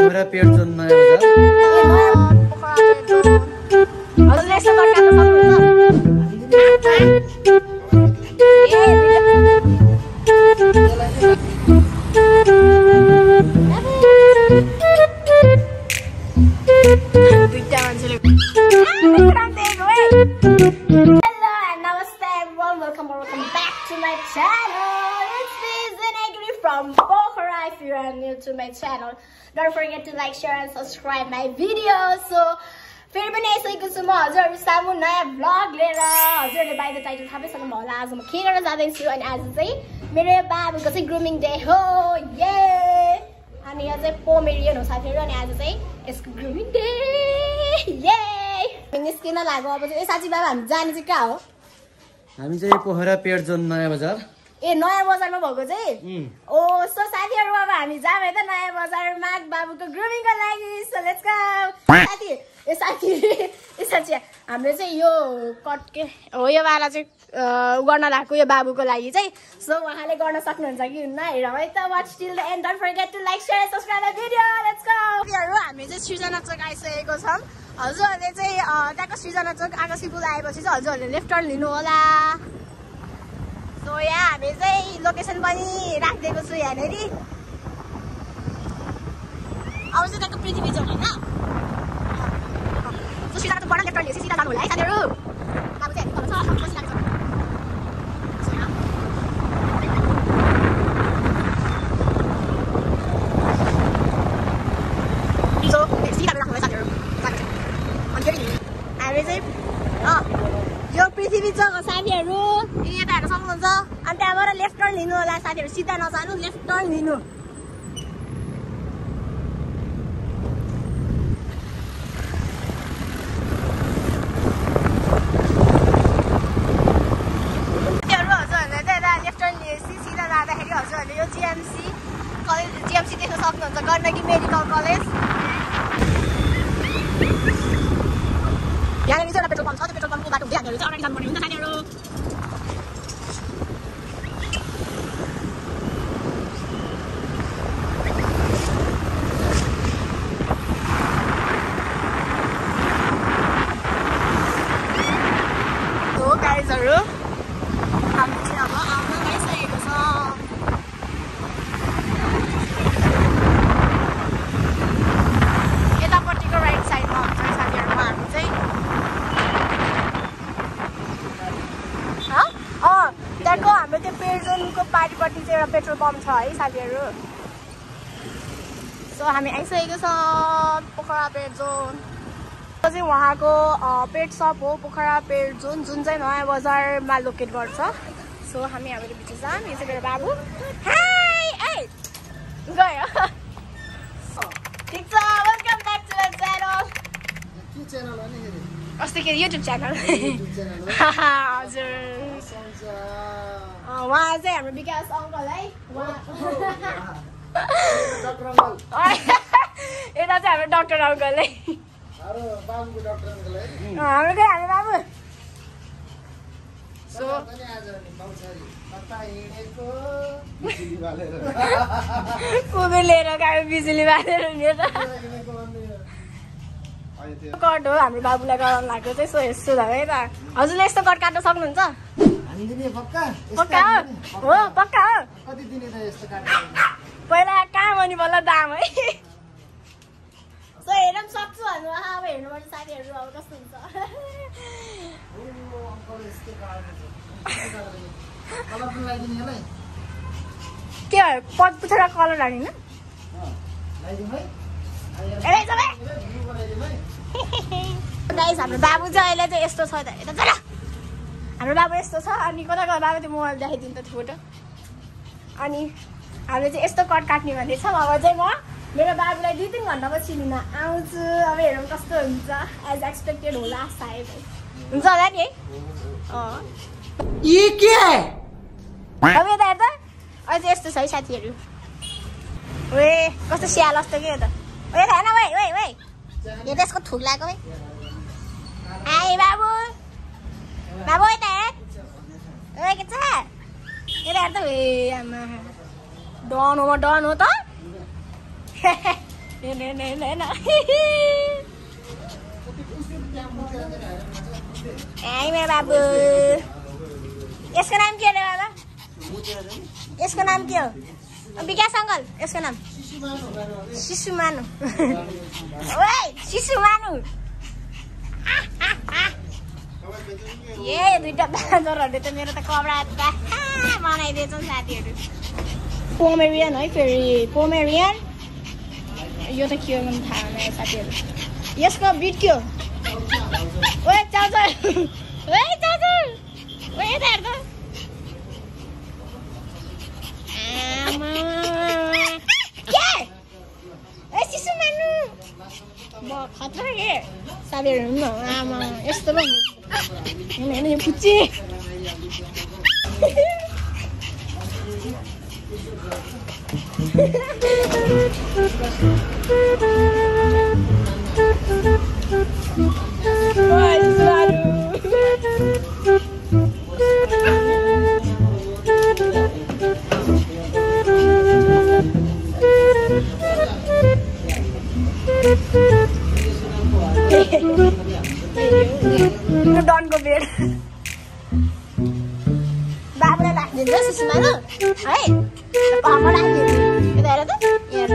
मेरा पेट जोन नयाँ welcome back to my channel. It's me, Zenegri from Pokhara. If you are new to my channel, don't forget to like, share and subscribe my videos. So, फेरि पनि यसैको छु म हजुरहरु सामु नयाँ भ्लग लिएर। हजुरहरुले बाइ द टाइटल थाहा पाइसक्नु होला आज म के गर्न जाँदै छु अनि आज चाहिँ मेरो बाबुको चाहिँ ग्रुमिङ डे हो। ये अनि यो चाहिँ पोमेरियन हो साथीहरु अनि आज चाहिँ यसको ग्रुमिङ डे। ये निस्किन लाग्यो अब चाहिँ ए साथी बाबा हामी जाने चाहिँ कहाँ हो? हामी चाहिँ पोखरा पेट जोन नयाँ बजार। ए नयाँ बजारमा भएको चाहिँ ओ सो साथीहरु अब हामी जाम है त नयाँ बजारमा बाबुको ग्रुमिङको लागि। So let's go. साथी हामीले चाहिँ यो कट के हो यो वाला चाहिँ गर्न लाग्यो यो बाबुको लागि चाहिँ। सो उहाँले गर्न सक्नुहुन्छ कि हुन्न हेरौँ है त। Watch till the end don't forget to like share subscribe the video. Let's go. हामी चाहिँ सृजना चोक आइसकेको छौँ। हजुरहरूले चाहिँ त्यहाँको सृजना चोक आकाशी पुल आएपछि चाहिँ हजुरहरूले लेफ्ट टर्न लिनु होला। सो यहाँ हामी चाहिँ लोकेसन पनि राखिदिएको छु यहाँनिर। अब चाहिँ त्यहाँको पृथ्वी चोक होइन सीधा तो बड़ा लेफ्ट टर्न सीधा जानु होला है साथीहरु। अब चाहिँ हामी तल छ बसी लागेको छ। सो सीधा राख्नु होला साथीहरु। अनि फेरि हामी चाहिँ यो पृथ्वी चोक हो साथीहरु। यता हेर्न सक्नुहुन्छ। अनि त्यहाँबाट लेफ्ट टर्न लिनु होला साथीहरु। सिधा नजानु लेफ्ट टर्न लिनु। जीएमसी देख्न सक्नुहुन्छ गण्डकी मेडिकल कलेज। यहाँनिर चाहिँ एउटा पेट्रोल पम्प छ। त्यो पेट्रोल पम्पको बाटो हुँदै हामीहरू चाहिँ अगाडि जानुपर्ने हुन्छ साथीहरु। हो गाइजहरु हामी चाहिँ अब आउन गइसकेको छ। त्यहाँको हाम्रो त्यो पेट्रोलको पारिपट्टि चाहिँ एउटा पेट्रोल पम्प छ है साथीहरु। सो हामी आइसकेको छ पोखरा पेट जोन। यो चाहिँ उहाँको पेट सप हो पोखरा पेट जोन जुन चाहिँ नयाँ बजारमा लोकेट गर्छ। सो हामी हाम्रो भित्र जाम। यो चाहिँ मेरो बाबु। हाय ए गयो ठिक छ। Welcome back to my channel. के च्यानल हो नि हेरे? अस्ति के युट्युब च्यानल हजुर। उहाँ चाहिँ हाम्रो विकास अङ्कल है। यता चाहिँ हाम्रो डाक्टर अङ्कल है। हाम्रो खै हामी बाबु। सो कुबेर लिएर गयो बिजुली बालेर कट हो हाम्रो बाबुलाई गराउन लाग्यो चाहिँ। सो यस्तो है त हजुरले यस्तो कट काट्न सक्नुहुन्छ? पक्का हो पक्का हो। कति दिने त यस्तो काट्न? पहिला काम अनि बल्ल दाम है। सो हेर्न पनि सक्छु भन्नु अब हेर्नुपर्छ साथीहरु अब कस्तो हुन्छ। के हो पद पुछेर कलर हालिन? गाइस हाम्रो बाबु चाहिँ अहिले चाहिँ यस्तो छ त। यता चला हाम्रो बाबु यस्तो छ। अनि कता कता बाबु त्यो मोबाइल देखाइदिनु त फोटो। अनि हामीले चाहिँ यस्तो कट काट्ने भन्दैछौँ। अब चाहिँ म मेरो बाबुलाई 2-3 घन्टापछि लिन आउँछु। अब हेरौँ कस्तो हुन्छ। एज एक्सपेक्टेड होला सायद हुन्छ होला नि है। ये के है? अब यता हेर त अझ यस्तो छ है साथीहरु। ओए कस्तो स्याल जस्तो के हो त। ओए हैन ओए ओए ओए यो त्यसको थुक लाग्यो है। आइ बाबु बाबु यता हेर। ओए के छ? यता हेर त। ए आमा डन हो त। मेरो बाबु यसको नाम के हो बाबा यसको नाम के हो विकास अङ्कल यसको नाम शिशुमानु ओए शिशुमानु ए दुईटा बाँदरहरूले त मेरो त कपडा बनाइदिएछन् साथीहरू पोमेरियन है फेरि पोमेरियन यो त के हो भने थाहा हुँदैन साथीहरू यसको ब्रिड के हो ओए चाउचाउ ओए चाउचाउ ओए यता हेर त के ए शिशुमानु म खतरा के साथीहरू हुनु आमा यस्तो पो होइन यो पुच्ची डनको बेड बाबुलाई राखिदिन्छ शिशुमानु है पापा राखिदिन्छ यता हेर त हेर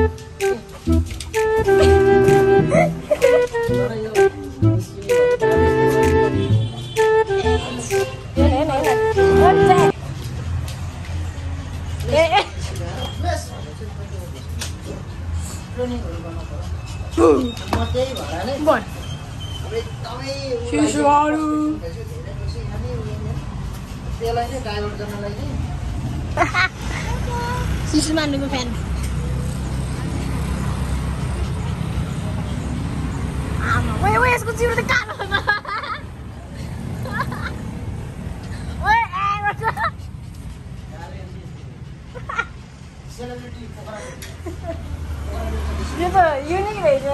शिशुमानुको फ्यान ओए ओए यसको जिउरो त कालो छ ओए यो त युनिक रहेछ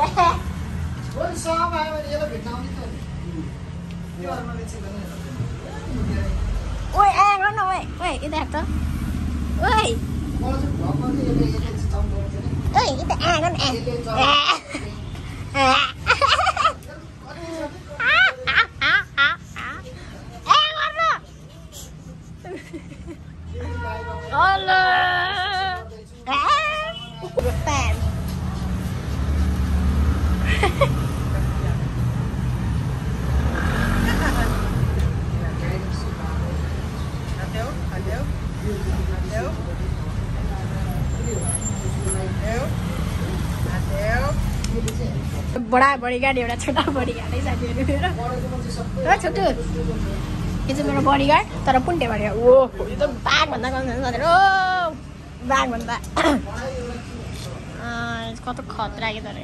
ओए गर न ओए ओए यता हेर त ओए ओए यता गर न बडा बडीगार्ड एउटा छोटा बडीगार्ड है साथीहरू मेरो हो छोटो यो चाहिँ मेरो बडीगार्ड तर पुन्टे बडीगार्ड ओ यो त बाघभन्दा कम छ साथीहरू ओ बाघभन्दा कस्तो खतरा के तर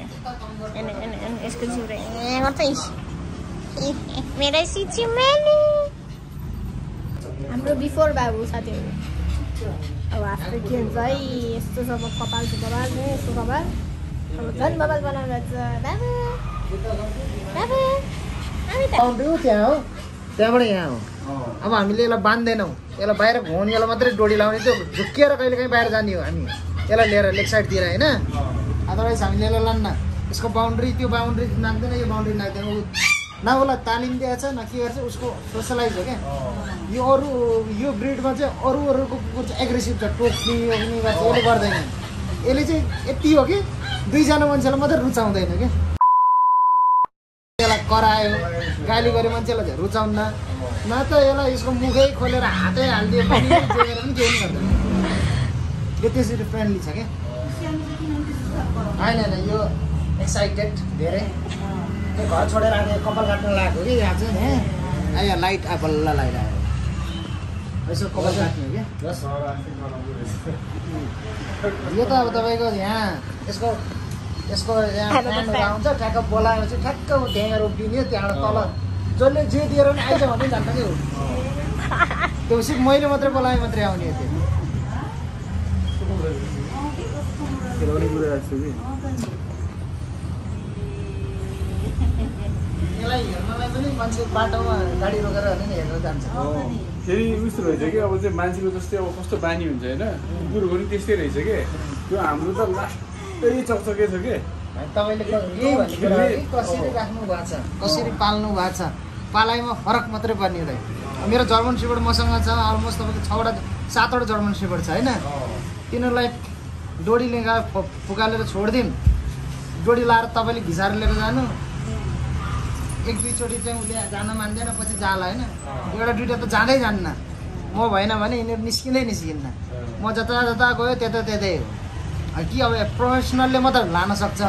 यसको जिउरे गर्छ मेरै शिशुमानु हाम्रो बिफोर बाबु साथीहरू अब आफ्टर के हुन्छ है यस्तो छ कपालको कपाल यस्तो कपाल अब झन् बबाल बनाउनु छ बाबु बाबु बाउन्ड्री हो त्यहाँ हो त्यहाँबाट यहाँ हो अब हामीले यसलाई बाँध्दैनौँ यसलाई बाहिर घुमाउने यसलाई मात्रै डोरी लाउने त्यो झुक्किएर कहिले काहीँ बाहिर जाने हो हामी यसलाई लिएर लेग साइडतिर होइन अदरवाइज हामीले यसलाई लान्न यसको बााउन्ड्री त्यो बााउन्ड्री नाग्दैन यो बााउन्ड्री नाग्दैन न उसलाई तालिम दिएको छ न के गर्छ उसको सोसलाइज हो क्या यो अरू यो ब्रिडमा चाहिँ अरूको कुकुर चाहिँ एग्रेसिभ छ टोक्ने ओक्ने गर्छ यसले गर्दैन यसले चाहिँ यति हो कि दुईजना मान्छेलाई मात्रै रुचाउँदैन क्या यसलाई करायो गाली गऱ्यो मान्छेलाई रुचाउन्न न त यसलाई यसको मुखै खोलेर हातै हालिदियो पनि जे गरेर पनि केही पनि गर्दैन यो त्यसरी फ्रेन्डली छ क्या होइन होइन यो एक्साइटेड धेरै घर छोडेर आएर कपाल काट्न लागेको कि यहाँ चाहिँ यहाँ लाइट बल्ल लगाइरहेको यसो कपाल काट्ने हो क्या यो त अब तपाईँको यहाँ यसको यहाँ फ्यानहरू आउँछ ठ्याक्क बोलाएपछि ठ्याक्क ढ्याङ्गा रोपिदिने त्यहाँबाट तल जसले जे दिएर पनि आइज भन्दै जान्छ कि त्यो सिर्फ मैले मात्रै बोलाएँ मात्रै आउने त्यो यसलाई हेर्नलाई पनि मान्छे बाटोमा गाडी रोकेर हेरेर जान्छ फेरि उस्तो रहेछ कि अब चाहिँ मान्छेको जस्तै अब कस्तो बानी हुन्छ होइन कुकुरको पनि त्यस्तै रहेछ कि त्यो हाम्रो त लास्ट त्यही चकचके छ के तपाईँले यही भन्ने कुरा हो कि कसरी राख्नु भएको छ कसरी पाल्नु भएको छ पालाइमा फरक मात्रै पर्ने हुँदैन मेरो जर्मन सेपर्ड मसँग छ अलमोस्ट तपाईँको 7वटा जर्मन सेपर्ड छ होइन तिनीहरूलाई डोरीले फुकालेर छोडिदिउँ डोरी लाएर तपाईँले घिसाएर लिएर जानु 1-2 चोटि चाहिँ उसले जान मान्दैन पछि जाला होइन एउटा दुइटा त जाँदै जान्न म भएन भने यिनीहरू निस्किन्न म जता जता गयो त्यतै हो कि अब प्रोफेसनलले मात्र लान सक्छ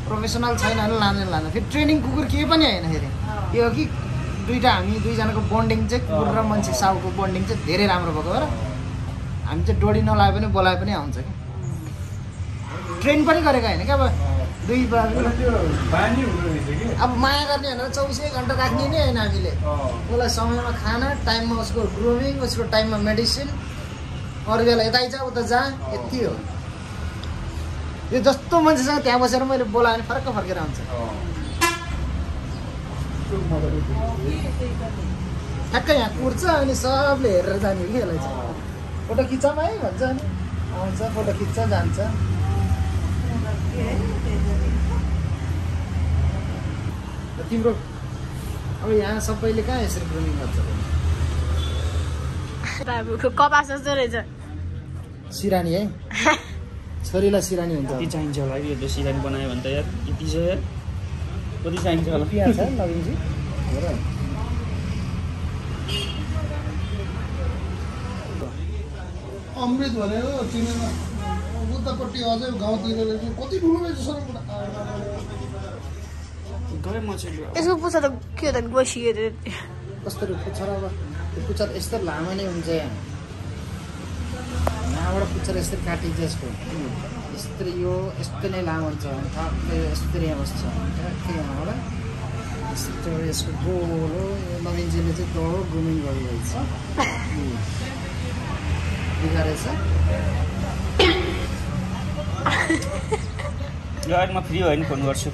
प्रोफेसनल छैन भने लान फेरि ट्रेनिङ कुकुर केही पनि होइन फेरि के हो कि हामी दुईजनाको बन्डिङ चाहिँ कुकुर र मान्छे साउको बन्डिङ चाहिँ धेरै राम्रो भएको भएर हामी चाहिँ डोरी नलाए पनि बोलाए पनि आउँछ कि ट्रेन पनि गरेको होइन क्या अब अब माया गर्ने भनेर 24 घन्टा राख्ने नै होइन हामीले उसलाई समयमा खाना टाइममा उसको ग्रुमिङ उसको टाइममा मेडिसिन अरू बेला यतै जा उता जा यति हो यो जस्तो मान्छेसँग त्यहाँ बसेर मैले बोलाएँ भने फर्केर आउँछ ठ्याक्कै यहाँ कुर्छ अनि सबले हेरेर जाने कि यसलाई चाहिँ फोटो खिच्छमा है भन्छ अनि आउँछ फोटो खिच्छ जान्छ तिम्रो अब यहाँ सबैले कहाँ यसरी ग्रुमिङ गर्छ बाबुको कपास जस्तो रहेछ सिरानी है छोरीलाई सिरानी हुन्छ कति चाहिन्छ होला यो त सिरानी बनायो भने त यार यति छ यार कति चाहिन्छ होला पियाज छ नवीनजी अमृत भनेर चिनेमा उतापट्टि अझै गाउँतिर कति ठुलो रहेछ सर यसको पुच्छा त के हो त गसियो कस्तो पुच्छर अब त्यो पुच्छर यस्तो लामो नै हुन्छ यहाँबाट पुच्छर यस्तरी काटिन्छ यसको यस्तरी यो यस्तो नै लामो हुन्छ ठक्कै यस्तरी यहाँ बस्छ ठ्याक्कै यहाँबाट यस्तो यसको गोलो यो नवीनजीले चाहिँ गोलो ग्रुमिङ गरिरहेछ बिगारेछ म फ्री भयो भने फोन गर्छु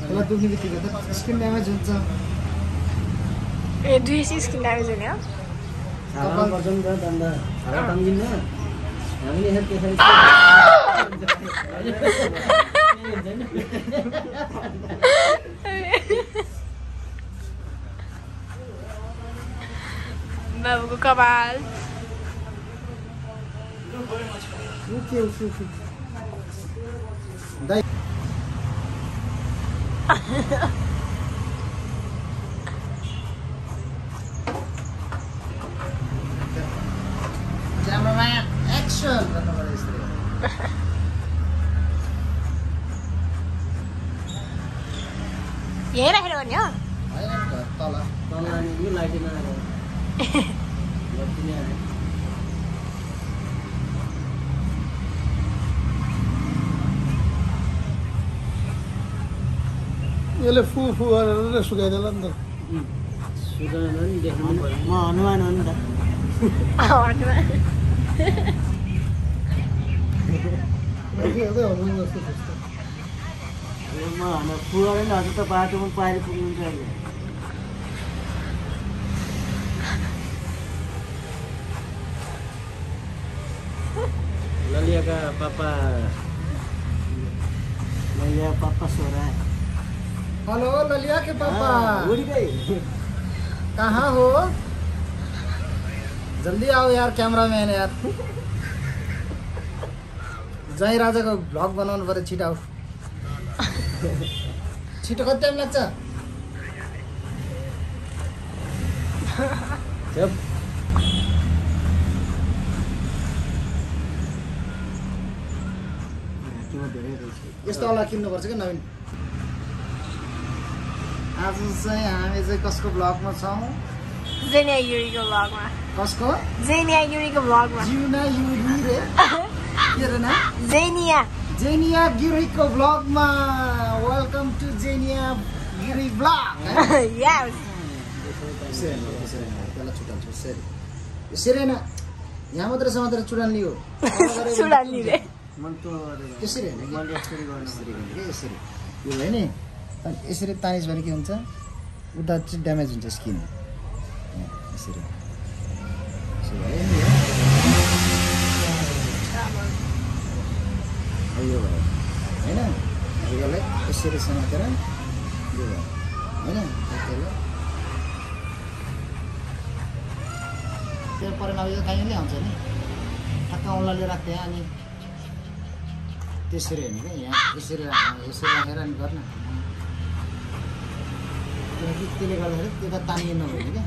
त्यसलाई दुख्ने बित्तिकै त स्किन ड्यामेज हुन्छ ए 2 स्किन ड्यामेज हुने हो पर्छ नि त अन्त हारा टङ्गिन्न हामीले हेर त्यसरी बाबुको कपाल Cameraman, action! यही राखेर गर्ने हो तल नि लाइटिङ आएको यसले फु गरेर सुकाइदेला नि त सुकाउन नि देख्नु म हनुमान हो नि त म फु गरेर हजुर त बाटोमा पाएर पुग्नुहुन्छ अहिले ललियाका पापा ललिया पापा छोरा हेलो ललिया के पापा उडिगई कहाँ हो जल्दी आओ यार कैमरामैन यार जय राजाको भ्लग बनाउनु पर्यो छिटो आऊ छिटो कति टाइम लाग्छ यस्तो वाला किन्नुपर्छ क्या नवीन आज चाहिँ हामी चाहिँ कसको ब्लगमा छौँ जेनिया युरीको ब्लगमा कसको जेनिया युरीको ब्लगमा जिउना युरी रे के रे ना जेनिया गिरीको ब्लगमा वेलकम टु जेनिया गिरी ब्लग यस यसरी होइन यहाँ मात्रै समातेर चुडाल्ने हो चुडाल्ने रे त्यसरी होइन यसरी यो भयो नि यसरी तानिस भने के हुन्छ उता चाहिँ ड्यामेज हुन्छ स्किन यसरी यो भयो होइन यसलाई यसरी समातेर यो भयो होइन त्यो परेन अब यो काहीँले आउँछ नि ठक्क औँलाले राख्थेँ अनि त्यसरी होइन क्या यहाँ यसरी राखेर अनि गर्न किनकि त्यसले गर्दाखेरि त्यो त तानिए नभयो क्या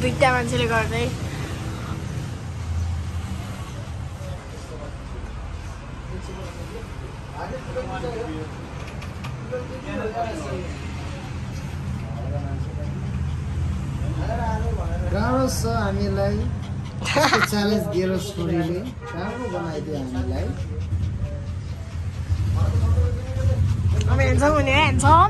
दुईटा मान्छेले गर्दै गाह्रो छ हामीलाई च्यालेन्ज दिएर छोरीले गाह्रो बनाइदियो हामीलाई अब हेर्छौँ हुने हेर्छौँ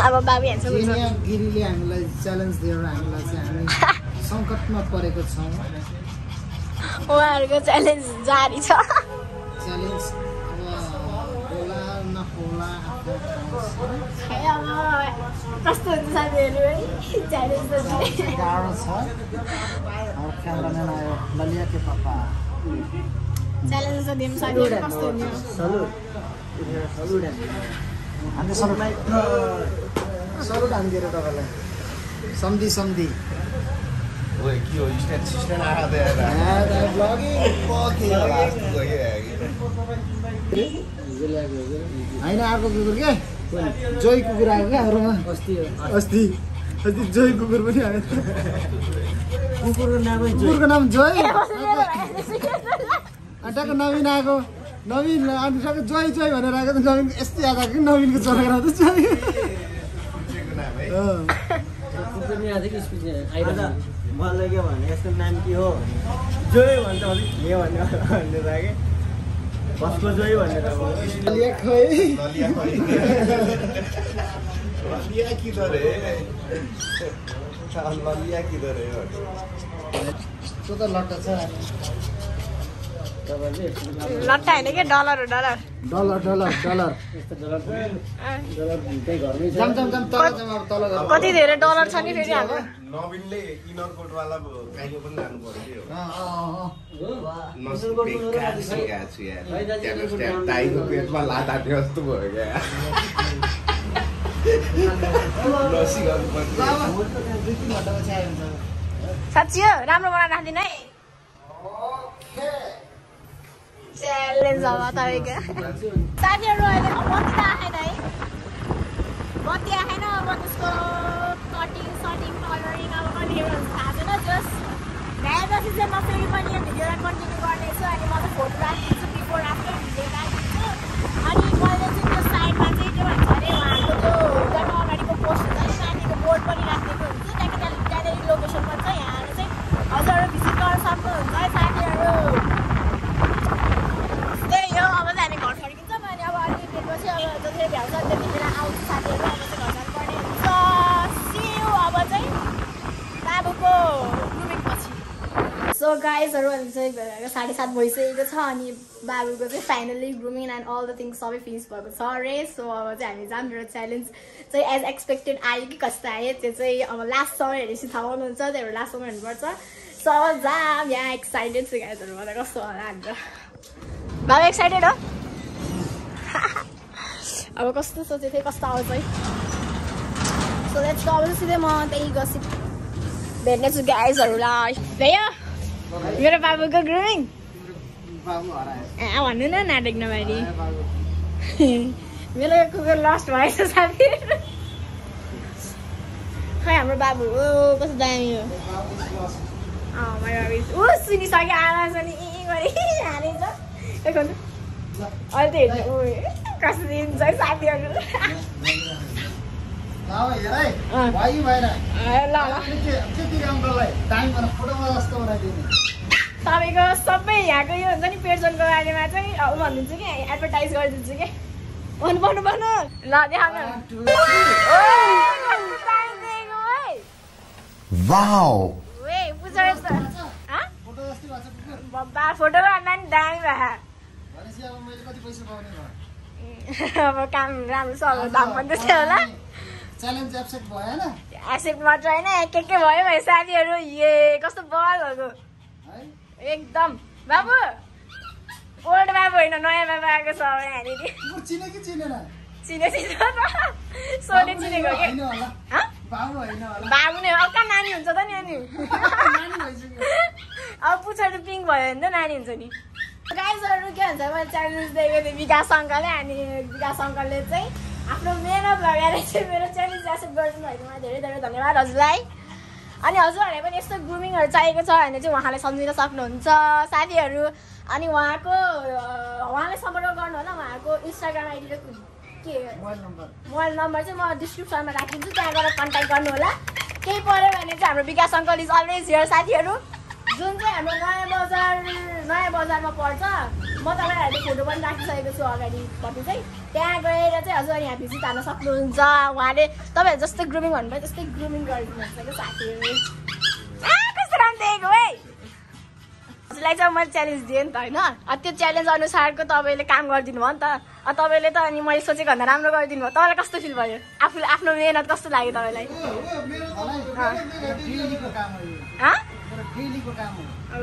अब बाबु हेर्छौँ जिनिया गिरीले हामीलाई च्यालेन्ज दिएर हामीलाई चाहिँ हामी सङ्कटमा परेको छौँ उहाँहरूको च्यालेन्ज जारी छ च्यालेन्ज होला नहोला कस्तो हुन्छ साथीहरू है च्यालेन्ज त गाह्रो छ क्यामेराम्यान आयो ललिया के पापा च्यालेन्ज त दिउँ साथीहरू कस्तो हुन्छ हामी सरुट हानिदिएर तपाईँलाई सम्धी Oi, que hoje está assistindo a rádio. होइन अर्को कुकुर के जोई कुकुर आयो क्या हाम्रोमा अस्ति जोई कुकुर पनि आयो कुकुरको नाम जोई अटाको नवीन आएको नवीन अनि सबै जोई भनेर आएको त नवीन यस्तै याद आएको कि नवीनको चलाएर आउँदैछ मलाई के भने यसको नाम के हो जोय भन्छ के भन्ने लाग्यो बसको जोय भनेर ललिया खोइ त्यो त लट्टा छ लट्टा होइन क्या डलर हो डलर जाम तल कति धेरै डलर छ नि फेरि हाम्रो नवीनले इनर कोटवाला काइलो पनि लानु पर्यो टाइको पेटमा लाटा जस्तो भयो क्या साँच्ची हो राम्रो बनाएर राखिदिनु है च्यालेन्ज अब तपाईँको साथीहरू अहिले बत्ती त आएन है बत्ती आएन अब त्यसको कटिङ सटिङ कलरिङ अब कतिखेर हुन्छ थाहा छैन जस्ट भ्याएपछि चाहिँ म फेरि पनि यो भिडियोलाई कन्टिन्यू गर्नेछु अनि म चाहिँ फोटो राखिदिन्छु बिफोर आफ्टर भिडियो राखिदिन्छु अनि मैले चाहिँ त्यो साइडमा चाहिँ के भन्छ अरे उहाँको त्यो जहाँ अगाडिको पोस्ट हुन्छ नि माथिको बोर्ड पनि राखिदिएको हुन्छ त्यहाँदेखि लोकेसन भन्छ यहाँ आएर चाहिँ हजुरहरू भिजिट गर्न सक्नुहुन्छ है साथीहरू त्यही हो अब चाहिँ हामी घर फर्किन्छौँ अनि अब अलिक दिनपछि अब जति भ्याउँछ त्यति बेला आउँछ साथीहरू अब चाहिँ घर जानुपर्ने हुन्छ सियु अब चाहिँ बाबुको ग्रुमिङपछि सो गाइजहरू अहिले चाहिँ 7:30 भइसकेको छ अनि बाबुको चाहिँ finally grooming and all the things सबै फिनिस भएको छ रे सो अब चाहिँ हामी जाम मेरो च्यालेन्ज चाहिँ एज एक्सपेक्टेड आयो कि कस्तो आयो त्यो चाहिँ अब लास्टसम्म हेरेपछि थाहा पाउनुहुन्छ त्यही भएर लास्टसम्म हेर्नुपर्छ सो अब जाम यहाँ एक्साइटेड छु गाइजहरू मलाई कस्तो होला हाम्रो बाबु एक्साइटेड हो अब कस्तो सोचेको थिएँ कस्तो आउँछ है सो लेट्स गो अब सिधै म त्यही गसिप भेट्ने छु गाइजहरूलाई भयो मेरो बाबुको ग्रुमिङ भन्नु न नाटक नमारी मेरो कुकुर लस्ट भएछ साथी खै हाम्रो बाबु ओ कस्तो दामी हो ऊ सुनिसक्यो आवाज अनि गरी हालेछ अहिले त हेर्नु कस्तो दिन्छ है साथीहरू तपाईँको सबै यहाँको यो हुन्छ नि पेर्सनको बारेमा चाहिँ ऊ भनिदिन्छु कि एडभर्टाइज गरिदिन्छु कि भन्नु ल देखाउनु फोटोमा दामी अब काम राम्रो छ अब दाम पनि त्यस्तै होला च्यालेन्ज एक्सेप्ट भएन एक्सेप्ट मात्र होइन के भयो भयो साथीहरू ए कस्तो बल भएको एकदम बाबु ओल्ड बाबु होइन नयाँ बाबु आएको छ यहाँनिर चिने कि चिनेन चिने सोले चिनेको के बाबु नै अब कहाँ नानी हुन्छ त नि अनि अब पछाडि पिङ्क भयो भने त नानी हुन्छ नि गाइजहरू के भन्छ मैले च्यालेन्ज दिएको थिएँ विकास अङ्कलले अनि विकास अङ्कलले चाहिँ आफ्नो मेहनत लगाएर चाहिँ मेरो च्यालेन्ज एक्सेप्ट गरिदिनु भएकोमा धेरै धेरै धन्यवाद हजुरलाई अनि हजुरहरूलाई पनि यस्तो ग्रुमिङहरू चाहिएको छ भने चाहिँ उहाँलाई सम्झिन सक्नुहुन्छ साथीहरू अनि उहाँलाई सम्पर्क गर्नु होला उहाँको इन्स्टाग्राम आइडी र के मोबाइल नम्बर चाहिँ म डिस्क्रिप्सनमा राखिदिन्छु त्यहाँ गएर कन्ट्याक्ट गर्नु होला केही पऱ्यो भने चाहिँ हाम्रो विकास अङ्कल इज अलवेज हियर साथीहरू जुन चाहिँ हाम्रो नयाँ बजारमा पर्छ म तपाईँहरूले फोटो पनि राखिसकेको छु अगाडिपट्टि चाहिँ त्यहाँ गएर चाहिँ हजुर यहाँ भिजिट हाल्न सक्नुहुन्छ उहाँले तपाईँहरू जस्तै ग्रुमिङ भन्नुभयो त्यस्तै ग्रुमिङ गरिदिनुहुन्छ क्या साथीहरू कस्तो राम्रो देखेको है हजुरलाई चाहिँ मैले च्यालेन्ज दिएँ नि त होइन त्यो च्यालेन्ज अनुसारको तपाईँले काम गरिदिनु भयो नि त तपाईँले त अनि मैले सोचेको भन्दा राम्रो गरिदिनु भयो तपाईँलाई कस्तो फिल भयो आफूले आफ्नो मेहनत कस्तो लाग्यो तपाईँलाई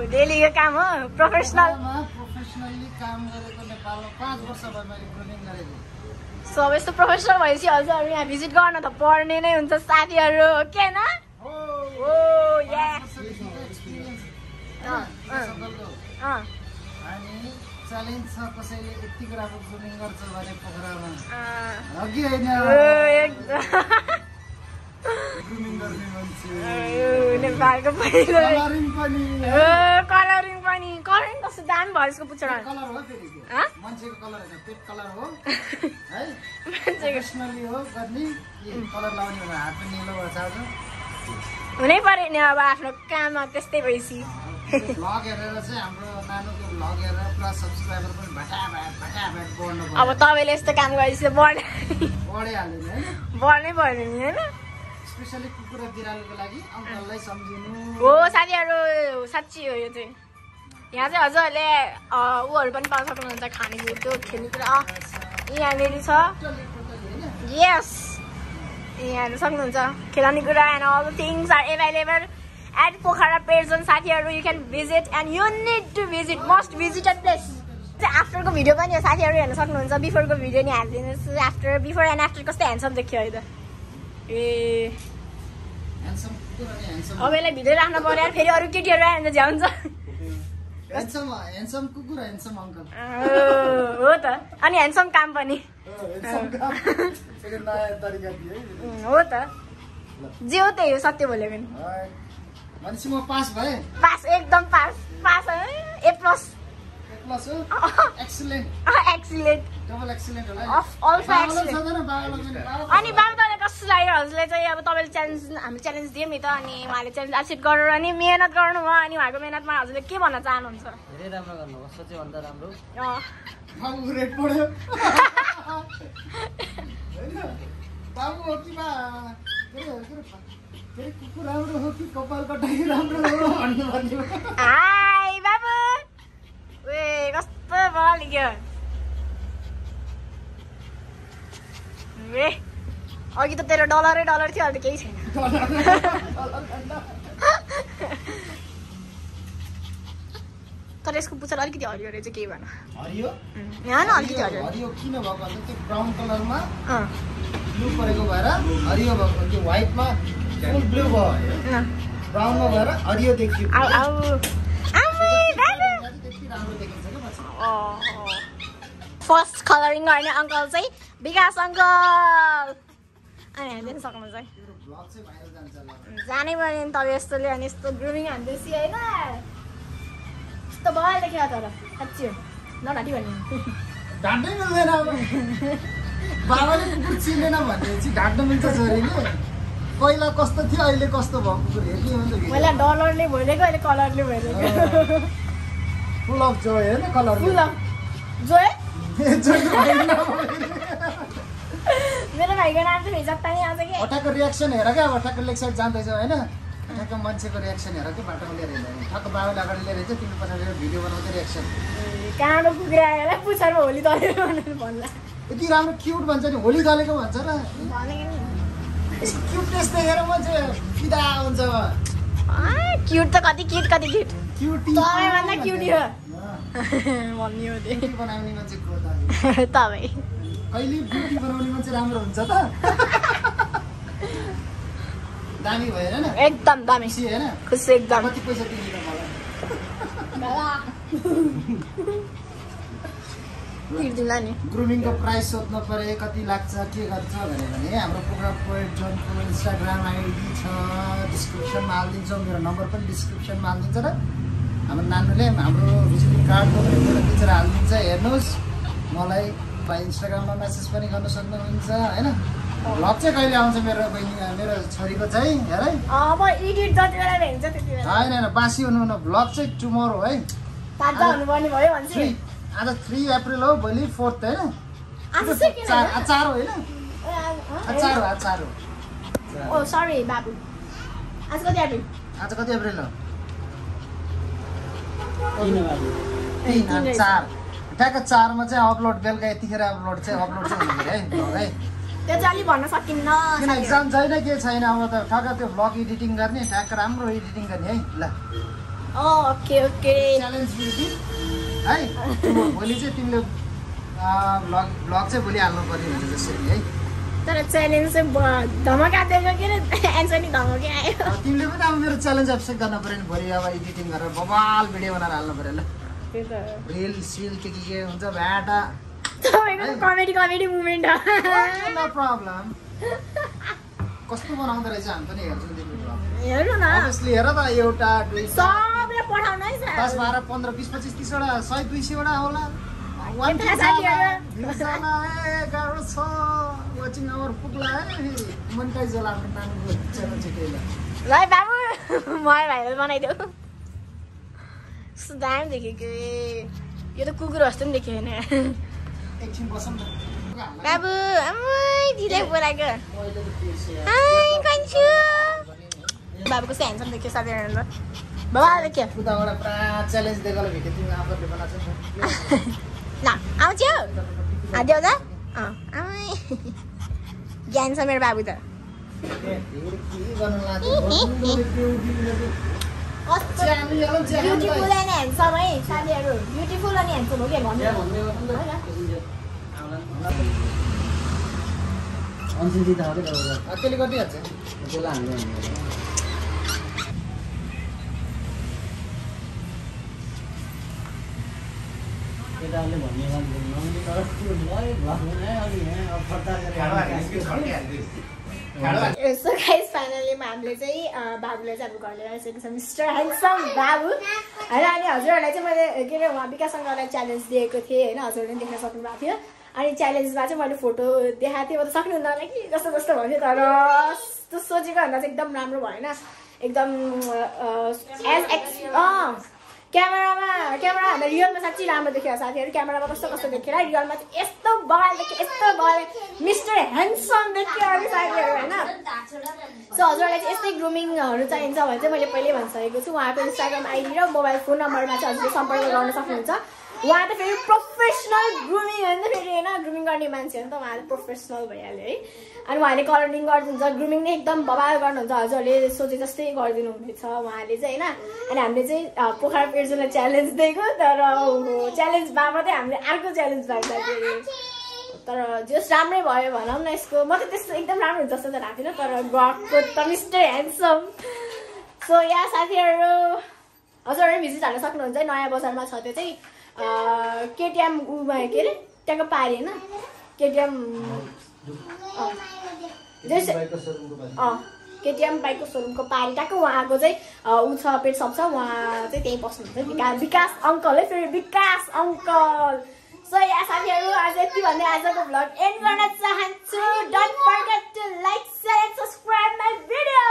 डेलीको काम हो प्रोफेसनली काम गरेको नेपालमा 5 वर्ष भयो मैले ग्रुमिङ गरेको सो अब यस्तो प्रोफेसनल भएपछि हजुरहरू यहाँ भिजिट गर्न त पर्ने नै हुन्छ साथीहरू हो कि होइन अनि च्यालेन्ज छ कसैले यतिको राम्रो ग्रुमिङ गर्छ भने पोखरामा अघि होइन ग्रुमिङ गर्ने मान्छे नेपालको कलरिङ पनि कस्तो दामी भयो यसको पुच्छर कलर हो फेरि मान्छेको कलर होइन पेट कलर हो है प्रोफेसनली हो गर्ने कलर लाउने भने हात पनि निलो भएर जान्छ हुनै पर्यो नि अब आफ्नो काममा त्यस्तै भएपछि भ्लग हेरेर चाहिँ हाम्रो नानुको भ्लग हेरेर पुरा सब्सक्राइबर पनि भटाभट बढ्नु पर्यो अब तपाईँले यस्तो काम गरेपछि बढिहाल्यो नि बढ्नै पर्यो नि होइन स्पेसली कुकुर बिरालोको लागि अङ्कललाई सम्झिनु हो साथीहरू साँच्ची हो यो चाहिँ यहाँ चाहिँ हजुरहरूले ऊहरू पनि पाउन सक्नुहुन्छ खानेकुरो त्यो खेल्नेकुरा यहाँनिर छ यस यहाँ हेर्नु सक्नुहुन्छ खेलाउने कुरा and all the things are available at Pokhara पेर्जन साथीहरू you can visit and you need to visit must visited place आफ्टरको भिडियो पनि हो साथीहरू हेर्न सक्नुहुन्छ बिफोरको भिडियो नि हालिदिनुहोस् बिफोर एन्ड आफ्टर कस्तो ह्यान्डसम देखियो है त ए अब यसलाई भिडियो राख्न पर्यो फेरि अरू केटीहरू आयो भने त झ्याउँछ ह्यान्डसम कुकुर ह्यान्डसम अङ्कल हो त अनि ह्यान्डसम काम पनि हो त जे हो त्यही हो सत्य बोलेको नि भनेपछि म पास भएँ पास एकदम पास ए प्लस एक्सिलेन्ट डबल एक्सिलेन्ट होला अल्फा एक्सिलेन्ट अनि बाबु तपाईँलाई कस्तो लाग्यो हजुरले चाहिँ अब तपाईँले हामीले च्यालेन्ज दियौँ नि त अनि उहाँले च्यालेन्ज एक्सेप्ट गरेर अनि मेहनत गर्नुभयो अनि उहाँको मेहनतमा हजुरले के भन्न चाहनुहुन्छ धेरै राम्रो गर्नुभयो सोचे भन्दा राम्रो बाबु रेट पढ्यो बाबु हो कि कुकुर राम्रो हो कि कपाल कटाइ राम्रो हो भन्नु हाई बाबु ए कस्तो बल क्या ए अघि त तेरो डलरै डलर थियो अहिले त केही छैन तर यसको पुच्छर अलिकति हरियो रहेछ केही भएन हरियो यहाँ न अलिकति हरियो हरियो किन भएको भन्दा त्यो ब्राउन कलरमा ब्लू परेको भएर हरियो भएको त्यो व्हाइटमा फुल ब्लू भयो ब्राउनमा भएर हरियो देखियो फर्स्ट कलरिङ गर्ने अङ्कल चाहिँ विकास अङ्कल अनि हेर्नु सक्नुहुन्छ है जानै पर्यो नि तपाईँ यस्तोले अनि यस्तो ग्रुमिङ हान्दैछु होइन यस्तो भयो देख्यो तर साँच्ची हो नढाँटी भन्ने ढाँट्नै मिल्दैन अब बाबाले कुकुर चिनेन भनेपछि ढाँट्न मिल्छ छोरीले पहिला कस्तो थियो अहिले कस्तो भयो कुकुर हेर्ने हो नि त पहिला डलरले भइरहेको अहिले कलरले भइरहेको फुल अफ जोय होइन कलर फुल अफ जोय मेरो भाइको नाम चाहिँ हिजत्ता नि आउँछ कि ठक्क रियाक्सन हेर क्या अब ठक्क लेग साइड जाँदैछ होइन ठक्क मान्छेको रियाक्सन हेर कि बाटोमा लिएर हिँड्दैन ठक्क बाबाले अगाडि लिएर हिँड्छ तिमी पछाडि भिडियो बनाउँदै रियाक्सन कहाँबाट कुकुर आएर पुछारमा होली दलेर भनेर भन्ला यति राम्रो क्युट भन्छ नि होली दलेको भन्छ र क्युटनेस देखेर मान्छे फिदा हुन्छ क्युट त कति क्युट क्युटी तपाईँभन्दा क्युटी हो मम्मी हो त्यो क्युटी बनाउने मान्छे को त तपाईँ कहिले ब्युटी बनाउने मान्छे राम्रो हुन्छ त दामी भएर न एकदम दामी खुसी होइन खुसी एकदम कति पैसा दिन्छ मलाई तिर्दिउँला नि ग्रुमिङको प्राइस सोध्नु पऱ्यो कति लाग्छ के गर्छ भने हाम्रो प्रोग्राम पोइन्ट जोनको इन्स्टाग्राम आइडी छ डिस्क्रिप्सनमा हालिदिन्छौँ मेरो नम्बर पनि डिस्क्रिप्सनमा हालिदिन्छ र हाम्रो नानुले हाम्रो भिजिटिङ कार्डको पनि फोटो खिचेर हालिदिन्छ हेर्नुहोस् मलाई इन्स्टाग्राममा मेसेज पनि गर्न सक्नुहुन्छ होइन भ्लग चाहिँ कहिले आउँछ मेरो बहिनी मेरो छोरीको चाहिँ हेर है अब एडिट जति बेला भेट्छ त्यति बेला होइन बासी हुनु भ्लग चाहिँ टुमोरो है ताजा हुनुपर्ने भयो भन्छ आज 3 अप्रिल हो भोलि 4th होइन आज चाहिँ किन अचार हो होइन अचार हो ओ सरी बाबु आज कति अप्रिल आज कति अप्रिल हो किन बाबु 3 4 ट्याक्क 4 मा चाहिँ अपलोड बेलुका यतिखेर अपलोड चाहिँ हुनु पऱ्यो है भ्लग है त्यो चाहिँ अलि भन्न सकिन्न किन एक्जाम छैन के छैन अब त ठक्क त्यो भ्लग एडिटिङ गर्ने ट्याक्क राम्रो एडिटिङ गर्ने है ल ओके च्यालेन्ज बिल्डिङ है भोलि चाहिँ तिमीले भ्लग चाहिँ भोलि हाल्नु पर्ने हुन्छ जसरी है तर च्यालेन्ज चाहिँ धमका दिएको के एन्सर नि धमकै आयो तिमीले पनि अब मेरो च्यालेन्ज एक्सेप्ट गर्न पऱ्यो नि भोलि अब एडिटिङ गरेर बबाल भिडियो बनाएर हाल्नु पऱ्यो ल रिल सिल के हुन्छ भ्याटा तपाईँको कमेडी मुभमेन्ट हो नो प्रब्लम कस्तो बनाउँदो रहेछ हामी पनि हेर्छौँ त्यो हेर्नु न अभियसली हेर त एउटा दुई सबले पठाउनु है 10 12 15 20 25 30 वटा 100 200 वटा होला गाह्रो छ वाचिङ आवर पुग्ला है मोनिटाइज होला आफ्नो नानीको च्यानल चाहिँ ल बाबु मलाई भाइरल बनाइदेऊ दामी देखेको यो त कुकुर जस्तो पनि देखेको होइन एकछिन बसौँ न बाबु आमै दिदी बोलाएको हाई कन्छु बाबुको चाहिँ ह्यान्डसम देख्यो साथीहरू बाबा देख्यो उताबाट पुरा च्यालेन्ज दिएकोले भेट्यो तिमी आफूले बनाएको ल आउँछौ देऊ त आमै ज्ञान छ मेरो बाबु त ब्युटिफुल एन्ड ह्यान्डसम है साथीहरू ब्युटिफुल अनि ह्यान्डसम हो कि भन्नु अनसिन्ती त हो कि त्यसले गरिदिइहाल्छ त्यसलाई हामीले केटाहरूले भन्ने नमिले तर त्यो भयो सो गाइस फाइनलीमा हामीले चाहिँ बाबुलाई चाहिँ अब घर लिएर आइसकेको छ मिस्टर ह्यान्डसम बाबु होइन अनि हजुरहरूलाई चाहिँ मैले के अरे उहाँ विकास सङ्घलाई च्यालेन्ज दिएको थिएँ होइन हजुरहरूले पनि देख्न सक्नुभएको थियो अनि च्यालेन्जमा चाहिँ मैले फोटो देखाएको थिएँ म त सक्नुहुन्न होला कि जस्तो जस्तो भन्यो तर त्यो सोचेको भन्दा चाहिँ एकदम राम्रो भएन एकदम क्यामेरामा रियलमा साँच्चै राम्रो देखियो साथीहरू क्यामेरामा कस्तो कस्तो देखेर रियलमा चाहिँ यस्तो बगाल देख्यो यस्तो बगाल मिस्टर ह्यान्डसम देखियो अरू साथीहरू होइन सो हजुरहरूलाई चाहिँ यस्तै ग्रुमिङहरू चाहिन्छ भने चाहिँ मैले पहिल्यै भनिसकेको छु उहाँको इन्स्टाग्राम आइडी र मोबाइल फोन नम्बरमा चाहिँ हजुरले सम्पर्क गर्न सक्नुहुन्छ उहाँ त फेरि प्रोफेसनल ग्रुमिङ होइन फेरि होइन ग्रुमिङ गर्ने मान्छे हो नि त उहाँ त प्रोफेसनल भइहाल्यो है अनि उहाँले कलरिङ गरिदिन्छ ग्रुमिङ नै एकदम बबाल गर्नुहुन्छ हजुरहरूले सोचे जस्तै गरिदिनु हुनेछ उहाँले चाहिँ होइन अनि हामीले चाहिँ पोखरा पेर्जुलाई च्यालेन्ज दिएको तर च्यालेन्ज बाबतै हामीले अर्को च्यालेन्ज पाइसक्यो तर जस राम्रै भयो भनौँ न यसको म त त्यस्तो एकदम राम्रो हुन्छ जस्तो त भएको थिएन तर गएको त मिस्टर ह्यान्डसम सो यहाँ साथीहरू हजुरहरू भिजिट हाल्न सक्नुहुन्छ नयाँ बजारमा छ त्यो चाहिँ केटिएम उमा के अरे त्यहाँको पारी होइन केटिएम केटिएम बाइकको सोरुमको पारी ट्याक्क उहाँको चाहिँ ऊ छ पेट सप छ उहाँ चाहिँ त्यहीँ बस्नुहुन्छ विकास अङ्कल है फेरि विकास अङ्कल सो यहाँ साथीहरू आज यति भन्दै आजको भ्लग एन्ड गर्न चाहन्छु don't forget to like share and subscribe my video